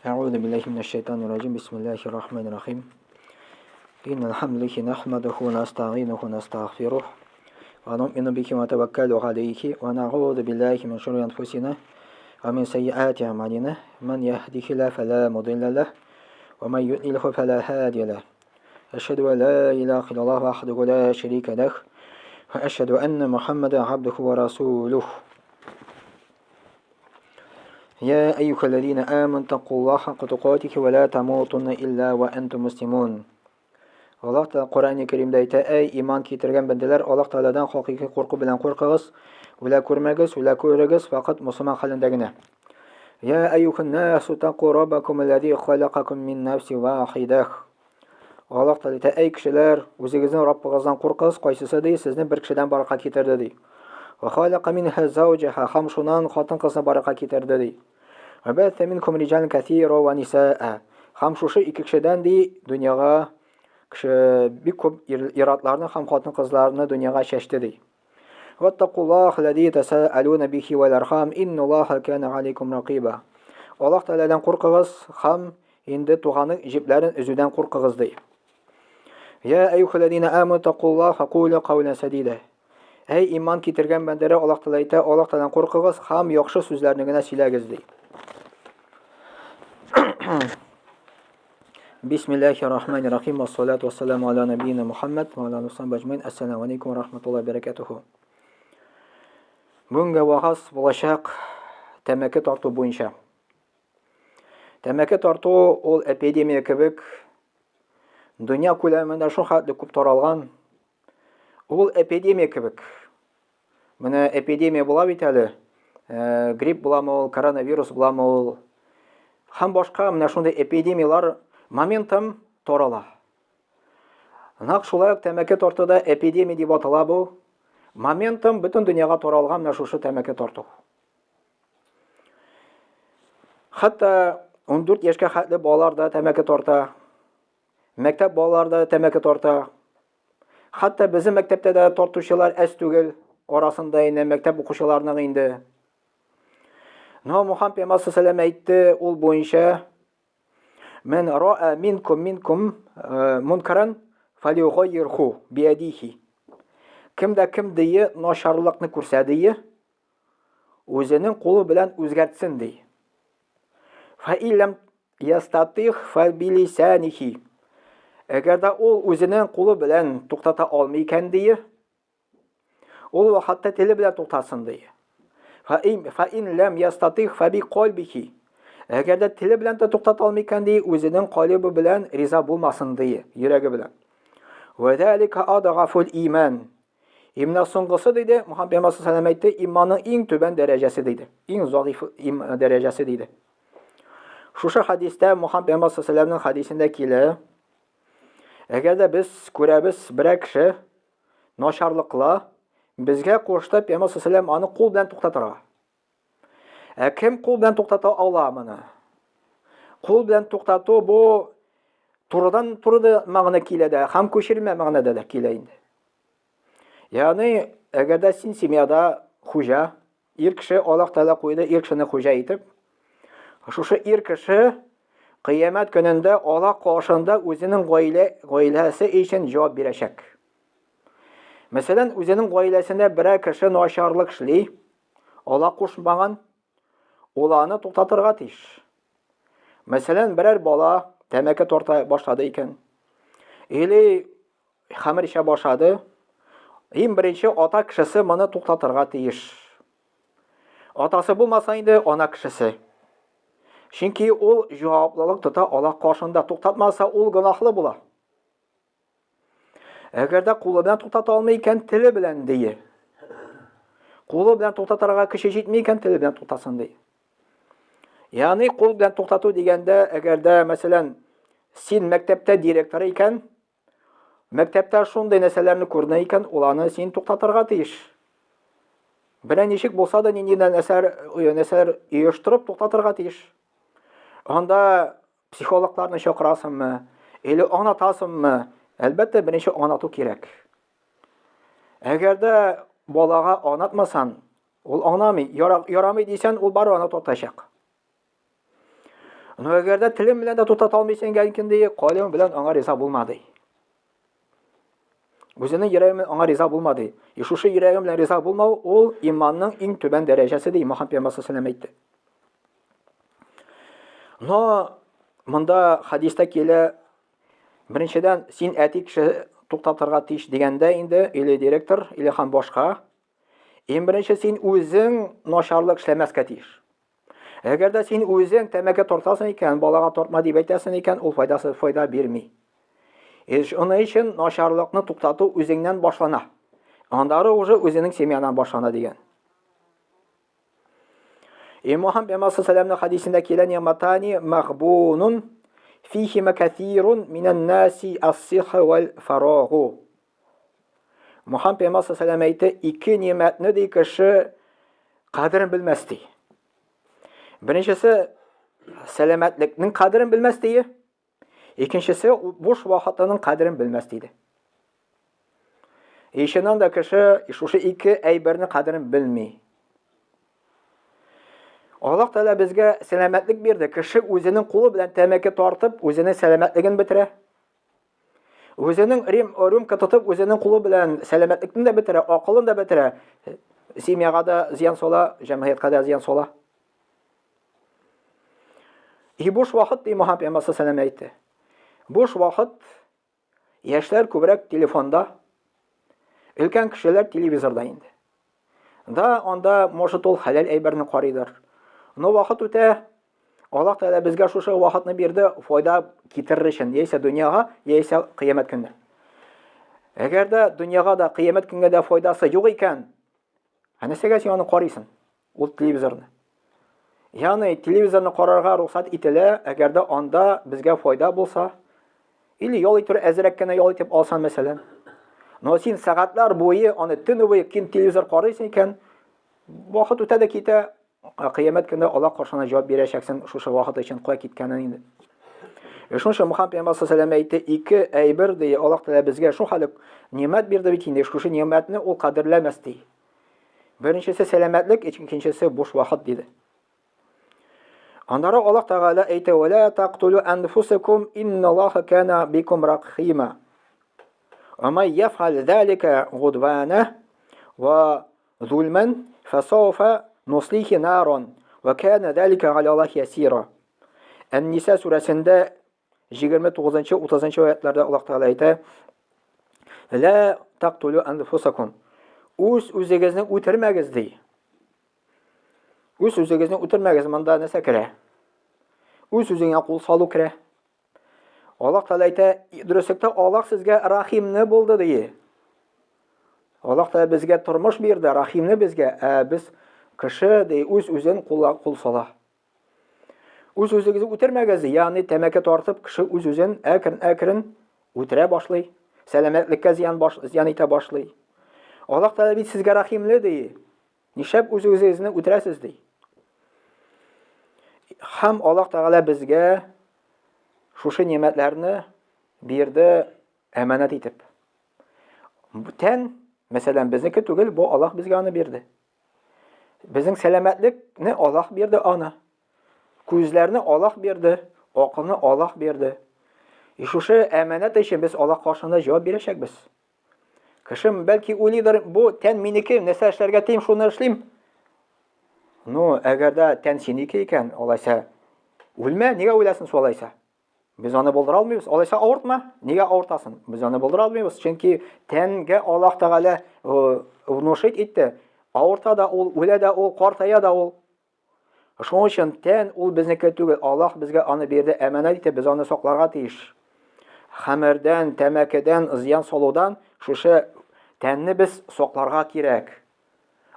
أعوذ بالله من الشيطان الرجيم. بسم الله الرحمن الرحيم. إن الحمد لله نحمده ونستعينه ونستغفره ونؤمن به ونتوكل عليه ونعوذ بالله من شرور أنفسنا ومن سيئات أعمالنا. من يهده الله فلا مضل له ومن يضلله فلا هادي له. أشهد أن لا إله إلا الله وحده لا شريك له وأشهد أن محمدا عبده ورسوله. يا أيها الذين آمنوا اتقوا الله حق تقاته ولا تموتن إلا وأنتم مسلمون. Аллаһ Тәгалә Коръәни Кәримдә әйтә: "Әй иман китергән бәндәләр, Аллаһ Тәгаләдән хакыйкый курку белән куркыгыз, үлә күрмәгез, үлә күрегез, факат мусульман хәлендә генә." Я әйюһан насу тақу раббакум аллази халакакум мин нафсин вахидах. Аллаһ Тәгалә әйтә: "Әй кешеләр, үзегезнең Раббыгыздан куркыгыз, кайсысы ди, сезне бер кешедән барлыкка китерде ди. Ва халака минха зауҗаха, һәм шуннан хатын-кызны барлыкка китерде ди. Ва бәсә минкум риҗалан кәсира ва нисаа. Һәм шушы ике кешедән ди дөньяга кеше бик күп ир-атларны һәм хатын-кызларны дөньяга чәчте ди. Ваттакуллах ләзи тәсәәлүнә бихи вәл архам инналлаһа кана алейкум ракиба. Аллаһ Тәгаләдән куркыгыз һәм инде туганның җепләрен өзүдән куркыгыз ди. Я әйюхәлләзина аману тақуллаһа кулу каулян сәдида. Әй иман китергән бәндәләр, Аллаһ Тәгалә әйтә, Аллаһ Тәгаләдән куркыгыз һәм яхшы сүзләрне генә сөйләгез ди. Бисмиллахи рахмани рахим, вассалату вассаламу аля набийна Мухаммад, ва аля алихи ажмаин. Ассаламу алейкум ва рахматуллахи баракатуху. Бүгенге вагаз булачак тәмәке тарту буенча. Тәмәке тарту ул эпидемия кебек дөнья күләмендә шул хәтле күп таралган. Ул эпидемия кебек. Менә эпидемия була бит әле. Э, грипп буламы ул, коронавирус буламы ул. Һәм башка менә шундый эпидемияләр моментом тарала. Нәкъ шулай ук тәмәке тарту да эпидемия дип атала бу. Моментом бөтен дөньяга таралган менә шушы тәмәке тарту. Хәтта 14 яшькә хәтле балалар да тәмәке тарта. Мәктәп балалары да тәмәке тарта. Хәтта безнең мәктәптә дә тартучылар әз түгел, арасында инде мәктәп укучыларының инде. Но Мухаммад пәйгамбәр саллаллаху әйтте, ул буенча Мен ра'a минкум минкум э, мункаран фалюгайирху биядихи. Кем дә кем дие начарлыкны күрсә дие, үзенең кулы белән үзгәртсен ди. Фа илләм ястатих фа билисанихи. Әгәр дә ул үзенең кулы белән туктата алмый икән ди, ул вакытта теле белән туктасын ди. Фа ин фа ин ләм ястатих фа би кальбихи. Әгәр дә теле белән дә туктата алмый икән ди, үзенең калибы белән риза булмасын ди, йөрәге белән. Вә залика адгафул иман. И менә соңгысы диде, Мухаммад пәйгамбәр саллаллаху әйтте, иманның иң түбән дәрәҗәсе диде. Иң заиф дәрәҗәсе диде. Шушы хадистә Мухаммад пәйгамбәр саллаллаху хадисендә килә. Әгәр дә без күрәбез берәр кеше начарлык кыла, безгә кушты пәйгамбәр саллаллаху аны кул белән туктатырга. Ә кем кул белән туктата ала моны? Кул белән туктату бу турыдан туры да мәгънә килә дә, һәм күчермә мәгънәдә дә килә инде. Ягъни, әгәр дә син семьяда хуҗа, ир кеше Аллаһ Тәгалә куйды ир кешене хуҗа итеп, шушы ир кеше кыямәт көнендә Аллаһ каршында үзенең гаилә гаиләсе өчен җавап бирәчәк. Мәсәлән, үзенең гаиләсендә берәр кеше начарлык эшли, Алла кушмаган, ул аны туктатырга тиеш. Мәсәлән, берәр бала тәмәке тарта башлады икән, или хәмер эчә башлады, иң беренче ата кешесе моны туктатырга тиеш. Атасы булмаса инде ана кешесе. Чөнки ул җаваплылык тота Аллаһ каршында. Туктатмаса, ул гөнаһлы була. Әгәр дә кулы белән туктата алмый икән, теле белән дие. Кулы белән туктатырга көче җитми икән, теле белән туктасын ди. Ягъни кул белән туктату дигәндә, әгәр дә, мәсәлән, син мәктәптә директор икән, мәктәптә шундый нәрсәләрне күрдең икән, ул аны син туктатырга тиеш. Белән ничек булса да нинди нәрсәләр, нәрсәләр оештырып туктатырга тиеш. Анда Психологларны чакырасыңмы? Или аңлатасыңмы? Әлбәттә, беренче аңлату кирәк. Әгәр дә балага аңлатмасаң, ул аңламый, ярамый дисәң, ул бары аны тотачак. Но әгәр дә телең белән дә туктата алмыйсың икән, ди, калебең белән аңа риза булма, ди. Үзенең йөрәге белән аңа риза булма, ди. И шушы йөрәгең белән риза булмау, ул иманның иң түбән дәрәҗәсе, ди, Мөхәммәд пәйгамбәр саллаллаху әйтте. Но монда хадистә килә, беренчедән, син әти кеше туктатырга тиеш дигәндә инде, или директор, или һәм башка. Иң беренче син үзең начарлык эшләмәскә тиеш. Әгәр дә син үзең тәмәке тартасың икән, балага тартма дип әйтәсең икән, ул файдасы файда бирми. Эш оны өчен начарлыкны туктату үзеңнән башлана. Аннары уже үзенең семьянан башлана дигән. И Мухаммад пәйгамбәр саллаллаху хадисендә килә ни'матани махбунун фихима кәсирун минән наси ас-сиха вал фарагу. Мухаммад пәйгамбәр саллаллаху әйтте, ике ни'мәтне ди кеше кадерен белмәс ди. Беренчесе сәламәтлекнең кадерен белмәс ди. Икенчесе буш вакытының кадерен белмәс диде. И чыннан да кеше шушы ике әйберне кадерен белми. Аллаһ Тәгалә безгә сәламәтлек бирде. Кеше үзенең кулы белән тәмәке тартып, үзенең сәламәтлеген бетерә. Үзенең рим, рюмка тотып, үзенең кулы белән сәламәтлекне дә бетерә, акылын да бетерә. Семьяга да зыян сала, җәмгыятькә дә зыян сала. И буш вакыт, ди Мухаммад пәйгамбәр саллаллаху әйтте. Буш вакыт яшьләр күбрәк телефонда, өлкән кешеләр телевизорда инде. Да, анда, может, ул хәләл әйберне карыйдыр. Но вакыт үтә, Аллаһ Тәгалә безгә шушы вакытны бирде, файда китерер өчен, яисә дөньяга, яисә кыямәт көнне. Әгәр дә дөньяга да, кыямәт көнгә дә файдасы юк икән, ә нәрсәгә син аны карыйсың? Ул телевизорны. Ягъни телевизорны карарга рөхсәт ителә, әгәр дә анда безгә файда булса, или ял итү әзрәк кенә ял итеп алсаң, мәсәлән. Но син сәгатьләр буе аны төн буе кин телевизор карыйсың икән, вакыт үтә дә китә, кыямәт көндә Аллаһ каршына җавап бирәчәксең шушы вакыт өчен кая киткәнен инде. Шуның өчен Мөхәммәд пәйгамбәр саллаллаху әйтте, ике әйбер ди, Аллаһ Тәгалә безгә шул хәле нимәт бирде бит инде, шушы нимәтне ул кадерләмәс ди. Беренчесе сәламәтлек, икенчесе буш вакыт диде. Аннары Аллаһ Тәгалә әйтә: "Ва ла тактулу анфусакум инналлаһа кана бикум рахима". Ва май яф'аль залика гудвана ва зульман фасауфа нуслихи наран ва кана залика аля Аллахи ясира. Ән-Ниса сүрәсендә 29-30 аятларда Аллаһ Тәгалә әйтә: "Ла тактулу анфусакум". Үз үзегезне үтермәгез ди. Үз үзегезне үтермәгез, монда нәрсә керә? Үз үзеңә кул салу керә. Аллаһ Тәгалә әйтә, дөреслектә Аллаһ сезгә рахимны булды ди. Аллаһ Тәгалә безгә тормыш бирде, рахимны безгә, ә без кеше ди үз үзен кулла кул сала. Үз үзегезне үтермәгез, ягъни тәмәке тартып кеше үз үзен әкрен-әкрен үтерә башлый, сәламәтлеккә зыян баш, зыян итә башлый. Аллаһ Тәгалә бит сезгә рәхимле ди. Нишләп үз үзегезне үтерәсез ди. Һәм Аллаһ Тәгалә безгә шушы нимәтләрне бирде әманәт итеп. Тән, мәсәлән, безнеке түгел, бу Аллаһ безгә аны бирде. Безнең сәламәтлекне Аллаһ бирде аны. Күзләрне Аллаһ бирде, акылны Аллаһ бирде. И шушы әманәт өчен без Аллаһ каршында җавап бирәчәкбез. Кеше бәлки уйлыйдыр, бу тән минеке, нәрсә эшләргә телим, шуны эшлим. Ну, әгәр дә тән синеке икән, алайса үлмә, нигә үләсең су алайса? Без аны булдыра алмыйбыз. Алайса авыртма. Нигә авыртасың? Без аны булдыра алмыйбыз. Чөнки тәнгә Аллаһ Тәгалә э, внушить итте. Авырта да ул, үлә дә ул, картая да ул. Шуның өчен тән ул безнеке түгел. Аллаһ безгә аны бирде, әманәт итеп, без аны сакларга тиеш. Хәмердән, тәмәкедән, зыян салудан шушы тәнне без сакларга кирәк.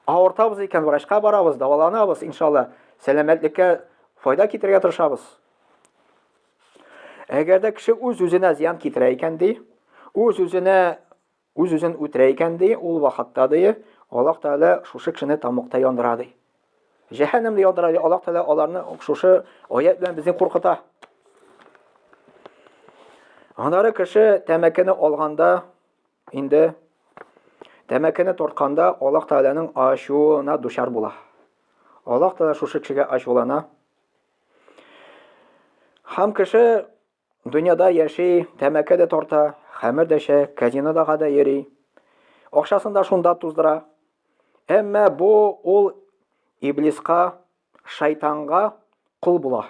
Авыртабыз икән, врачка барабыз, дәваланабыз, иншалла. Сәламәтлеккә файда китерергә тырышабыз. Әгәр дә кеше үз-үзенә зыян китерә икән ди, үз-үзенә үз-үзен үтерә икән ди, ул вакытта ди, Аллаһ Тәгалә шушы кешене тамукта яндыра ди. Җәһәннәмдә яндыра ди. Аллаһ Тәгалә аларны шушы аят белән безне куркыта. Аннары кеше тәмәкене алганда инде тәмәкене тартканда Аллаһ Тәгаләнең ачуына дучар була. Аллаһ Тәгалә шушы кешегә ачулана. Һәм кеше дөньяда яши, тәмәке дә тарта, хәмер дә эчә, казинодага да йөри. Акчасын да шунда туздыра. Әмма бу ул иблиска, шайтанга кол була.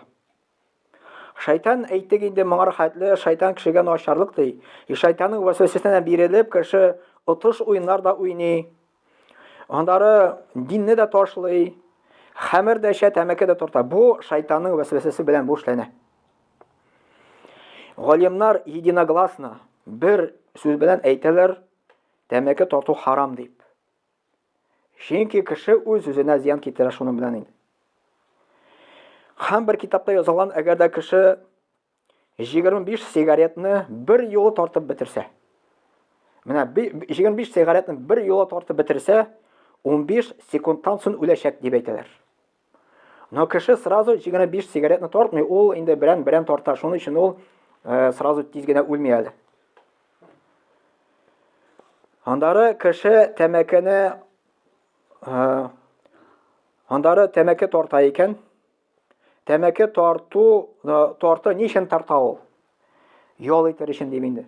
Шайтан әйттек инде моңар хәтле, шайтан кешегә начарлык ди. И шайтанның вәсвәсәсенә бирелеп, кеше отыш уеннар да уйный. Аннары динне дә ташлый, хәмер дә эчә, тәмәке дә тарта. Бу шайтанның вәсвәсәсе белән бу эшләнә. Галимнар единогласно бер сүз белән әйтәләр, тәмәке тарту харам дип. Чөнки кеше үз үзенә зыян китерә шуның белән инде. Һәм бер китапта язылган, әгәр дә кеше 25 сигаретны бер юлы тартып бетерсә. Менә 25 сигаретны бер юлы тартып бетерсә, 15 секундтан соң үләчәк дип әйтәләр. Но кеше сразу 25 сигаретны тартмый, ул инде берән-берән тарта. Шуның өчен ул э, сразу тиз генә үлми әле. Андары кеше тәмәкене э, андары тәмәке тарта икән. Тәмәке тарту, э, тарты ни өчен тарта ул? Ял итәр өчен дип инде.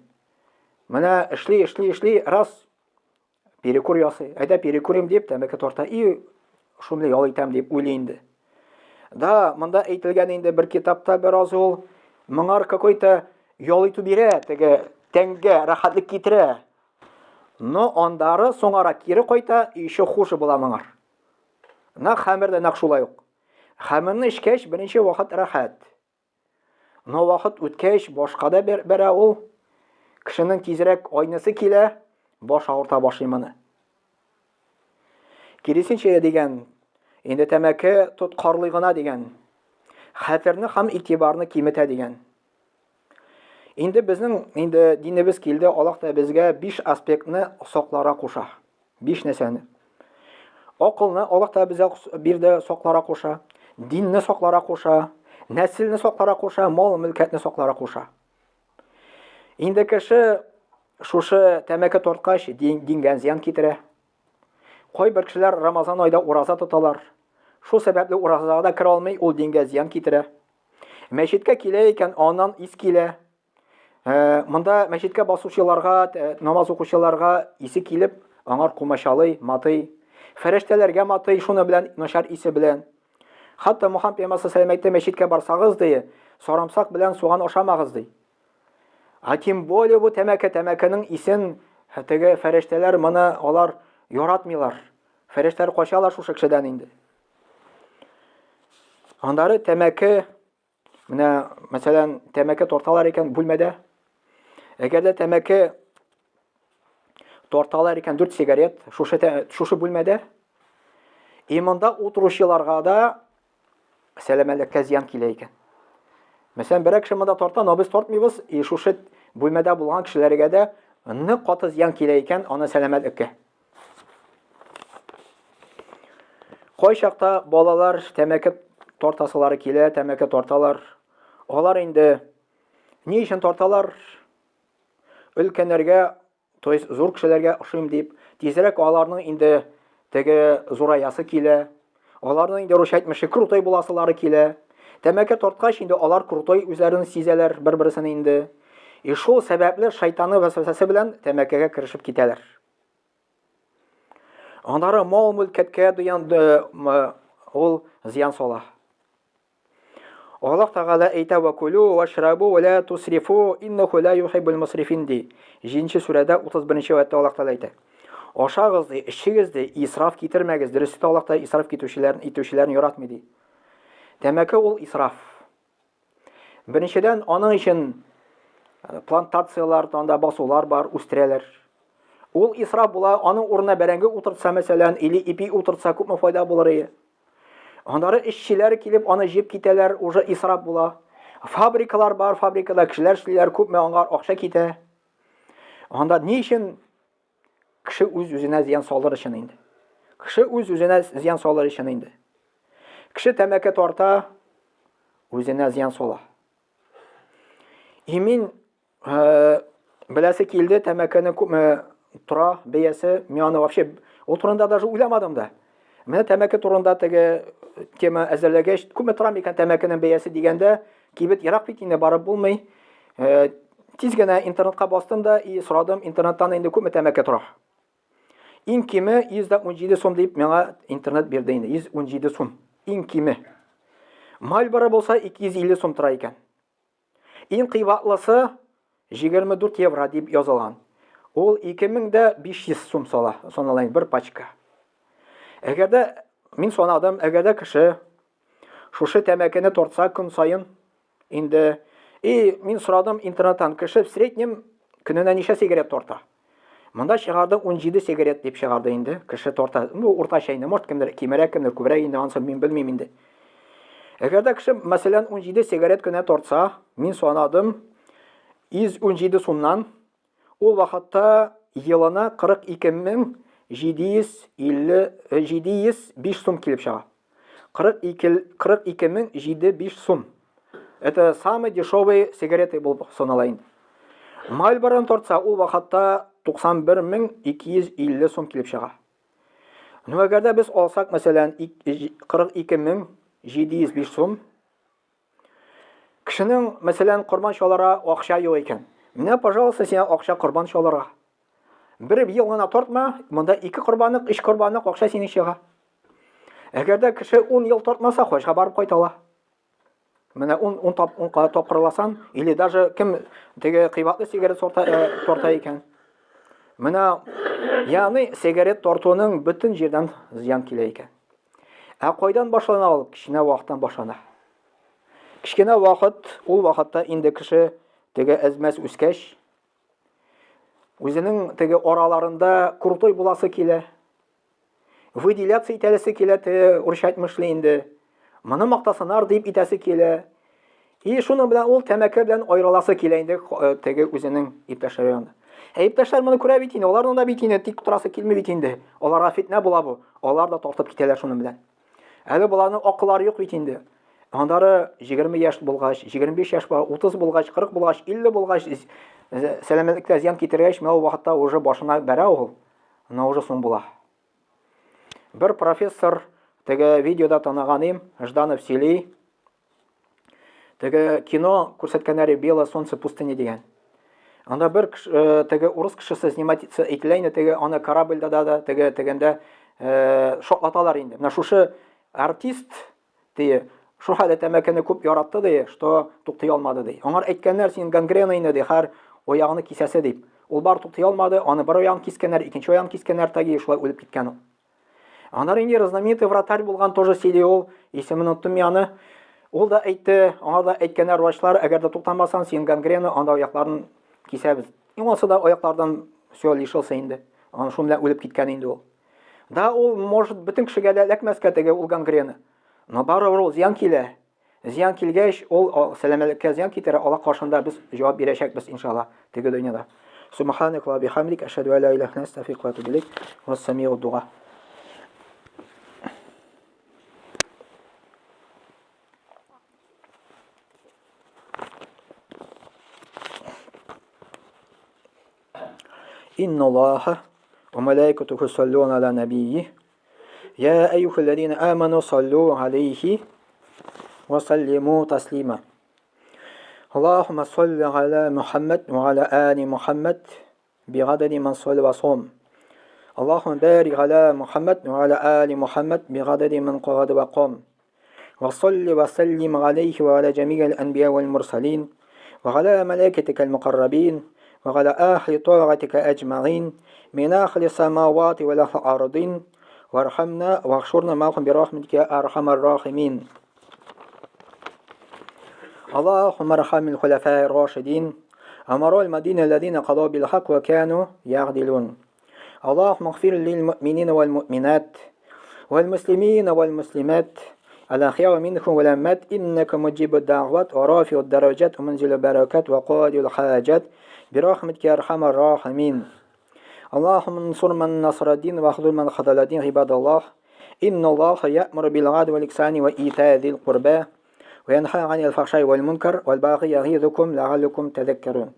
Менә эшли, эшли, эшли, раз Перекур ясый. Әйдә перекурим дип тәмәке тарта. И шуны ял итәм дип уйлый инде. Да, монда әйтелгән инде бер китапта бераз ул моңар какой-то ял итү бирә, теге тәнгә рәхәтлек китерә. Но андары соңара кире кайта, и еще хуже була моңар. Нәкъ хәмер дә нәкъ шулай ук. Хәмерне эчкәч, беренче вакыт рәхәт. Но вакыт үткәч, башка да бәрә ул. Кешенең тизрәк айнысы килә, баш авырта башлый моны. Киресенчә дигән, инде тәмәке тоткарлый гына дигән. Хәтерне һәм игътибарны киметә дигән. Инде безнең инде динебез килде, Аллаһ та безгә биш аспектны сакларга куша. Биш нәрсәне. Акылны Аллаһ та безгә бирде, сакларга куша. Динне сакларга куша. Нәселне сакларга куша, мал-мөлкәтне сакларга куша. Инде кеше шушы тәмәке тарткач, дингә зыян китерә. Кайбер кешеләр Рамазан айда ураза тоталар. Шул сәбәпле уразага да керә алмый, ул дингә зыян китерә. Мәчеткә килә икән, аннан ис килә. Э, монда мәчеткә басучыларга, э, намаз укучыларга исе килеп, аңар кумачалый, матый. Фәрештәләргә матый шуны белән, начар исе белән. Хәтта Мухаммад пәйгамбәр саллаллаху әйтте, мәчеткә барсагыз, ди, сарамсак белән суган ашамагыз, ди. А тем более бу тәмәке, тәмәкенең исен теге фәрештәләр моны алар яратмыйлар. Фәрештәләр качалар шушы кешедән инде. Аннары тәмәке Менә, мәсәлән, тәмәке тарталар икән бүлмәдә. Әгәр дә тәмәке тарталар икән 4 сигарет шушы шушы бүлмәдә. И монда утыручыларга да сәламәтлеккә зыян килә икән. Мәсәлән, берәр кеше монда тарта, но без тартмыйбыз, и шушы бүлмәдә булган кешеләргә дә нык каты зыян килә икән аны сәламәтлеккә. Кайчакта балалар тәмәке тартасылары килә, тәмәке тарталар. Алар инде ни өчен тарталар? Өлкәннәргә, то есть зур кешеләргә ошыйм дип, тизрәк аларның инде теге зураясы килә. Аларның инде русча әйтмешли крутой буласылары килә. Тәмәке тарткач инде алар крутой үзләрен сизәләр бер-берсен инде. И шул сәбәпле шайтанның вәсвәсәсе белән тәмәкегә керешеп китәләр. Аннары мал-мөлкәткә дыян ул зыян сала. Аллаһ Тәгалә әйтә: "Ва кулу вашрабу ва ла тусрифу иннаху ла юхиббул мусрифин" ди. 7 сүрәдә 31 аятта Аллаһ Тәгалә әйтә. Ашагыз ди, эчегез ди, исраф китермәгез. Дөрестә Аллаһ Тәгалә исраф китүчеләрен, итүчеләрен яратмый ди. Тәмәке ул исраф. Беренчедән, аның өчен э, плантацияләр, анда басулар бар, үстерәләр. Ул исраф була, аның урынына бәрәңге утыртса, мәсәлән, или ипи утыртса, күпме файда булыр иде. Аннары эшчеләр килеп, аны җыеп китәләр, уже исраф була. Фабрикалар бар, фабрикада кешеләр эшлиләр, күпме аңа акча китә. Анда ни өчен Кеше үз-үзенә зыян салыр өчен инде. Кеше үз-үзенә зыян салыр өчен инде. Кеше тәмәке тарта, үзенә зыян сала. И мин э, беләсе килде, тәмәкене күпме тора бәясе, мин аны вообще ул турында даже уйламадым да. Менә тәмәке турында теге тема әзерләгәч, күпме тора микән тәмәкенең бәясе дигәндә, Кибет ерак бит инде, барып булмый. Э, тиз генә интернетка бастым да и сорадым, интернеттан инде күпме тәмәке тора. Иң киме 117 сум дип миңа интернет бирде инде. 117 сум. Иң киме. Мальборо булса 250 сум тора икән. Иң кыйбатлысы 24 евро дип язылган. Ул 2500 сум сала, санала инде бер пачка. Әгәр дә мин санадым, әгәр дә кеше шушы тәмәкене тартса көн саен инде и мин сорадым интернеттан, кеше в среднем көненә ничә сигарет тарта? Монда чыгарды 17 сигарет дип чыгарды инде. Кеше тарта. Ну, уртача инде. Может, кемдер кимерәк, кемдер күбрәк инде, ансын мин белмим инде. Әгәр дә кеше, мәсәлән, 17 сигарет кенә тартса, мин санадым, 117 сумнан ул вакытта елына 42750 705 сум килеп чыга. 42 42 705 сум. Это самый дешевый сигареты булып санала инде. Мальборон тартса, ул вакытта 91250 сум килеп чыга. Ну, әгәр дә без алсак, мәсәлән, 42705 сум, кешенең, мәсәлән, корбан чалырга акча юк икән. Менә, пожалуйста, сиңа акча корбан чалырга. Бер ел гына тартма, монда ике корбанлык, өч корбанлык акча синең чыга. Әгәр дә кеше 10 ел тартмаса, хаҗга барып кайта ала. Менә 10 10 тап 10 тапкырласан, или даже кем теге кыйбатлы сигарет сорта, э, тарта икән. Менә ягъни сигарет тартуның бөтен җирдән зыян килә икән. Ә кайдан башлана ул? Кечкенә вакыттан башлана. Кечкенә вакыт, ул вакытта инде кеше теге әзмәс үскәч, үзенең теге араларында крутой буласы килә. Выделяться итәлесе килә, теге урысча әйтмешли инде. Моны мактасынар дип итәсе килә. И шуның белән ул тәмәке белән аерыласы килә инде э, теге үзенең иптәшләре янында. Ә иптәшләр моны күрә бит инде, аларның да бит инде тик торасы килми бит инде. Аларга фитнә була бу. Алар да тартып китәләр шуның белән. Әле боларның акыллары юк бит инде. Аннары 20 яшь булгач, 25 яшь була, 30 булгач, 40 булгач, 50 булгач, э, сәламәтлеккә зыян китергәч, менә ул вакытта уже башына бәрә ул. Но уже соң була. Бер профессор теге видеода таныган им, Жданов сөйли. Теге кино күрсәткәннәре Белое солнце пустыни дигән. Анда бер э, теге урыс кешесе снимать ителә инде теге аны корабльдә да теге тегендә э, шоклаталар инде. Менә шушы артист Ди, шул хәле тәмәкене күп яратты, ди, что туктый алмады, ди. Аңар әйткәннәр, син гангрена инде, ди, хәр аягыңны кисәсе, дип. Ул бар туктый алмады, аны бер аягын кискәннәр, икенче аягын кискәннәр, таги шулай үлеп киткән ул. Аннары инде знаменитый вратарь булган тоже сөйли ул, исемен оныттым мин аны. Ул да әйтте, аңа да әйткәннәр врачлар, әгәр дә туктамасаң, син гангрена, анда аякларын кисәбез. И ансы да аяклардан все лишился инде. Аны шул белән үлеп киткән инде ул. Да, ул может бөтен кешегә дә эләкмәскә теге ул гангрена. Но барыбер ул зыян килә. Зыян килгәч, ул сәламәтлеккә зыян китерә, Аллаһ каршында без җавап бирәчәкбез, иншалла, теге дөньяда. Субханак ва бихамдик, ашһаду ан ла илаһа илля анта, астагфирука ва атубу илейк. Вассамиу дуа. إن الله وملائكته يصلون على نبيه يا أيها الذين آمنوا صلوا عليه وسلموا تسليما اللهم صل على محمد وعلى آل محمد بعدد من صلى وصوم اللهم بارك على محمد وعلى آل محمد بعدد من قعد وقام وصل وسلم عليه وعلى جميع الأنبياء والمرسلين وعلى ملائكتك المقربين وعلى أهل طاعتك أجمعين من أهل السماوات والأرضين وارحمنا واحشرنا معهم برحمتك يا أرحم الراحمين اللهم ارحم الخلفاء الراشدين أمر المدينة الذين قضوا بالحق وكانوا يعدلون اللهم اغفر للمؤمنين والمؤمنات والمسلمين والمسلمات الأحياء منكم والأموات إنك مجيب الدعوات ورافع الدرجات ومنزل البركات وقاضي الحاجات برحمتك يا أرحم الراحمين اللهم انصر من نصر الدين واخذل من خذل الدين عباد الله إن الله يأمر بالعدل والإحسان وإيتاء ذي القربى وينهى عن الفحشاء والمنكر والباغي يعظكم لعلكم تذكرون.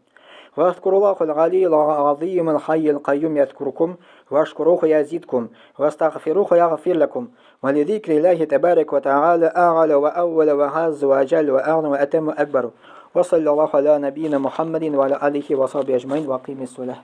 واذكروا الله العلي العظيم الحي القيوم يذكركم واشكروه يزيدكم واستغفروه يغفر لكم ولذكر الله تبارك وتعالى أعلى وأول وعز وأجل وأعلى وأتم أكبر وصلى الله على نبينا محمد وعلى آله وصحبه أجمعين وأقيم الصلاة.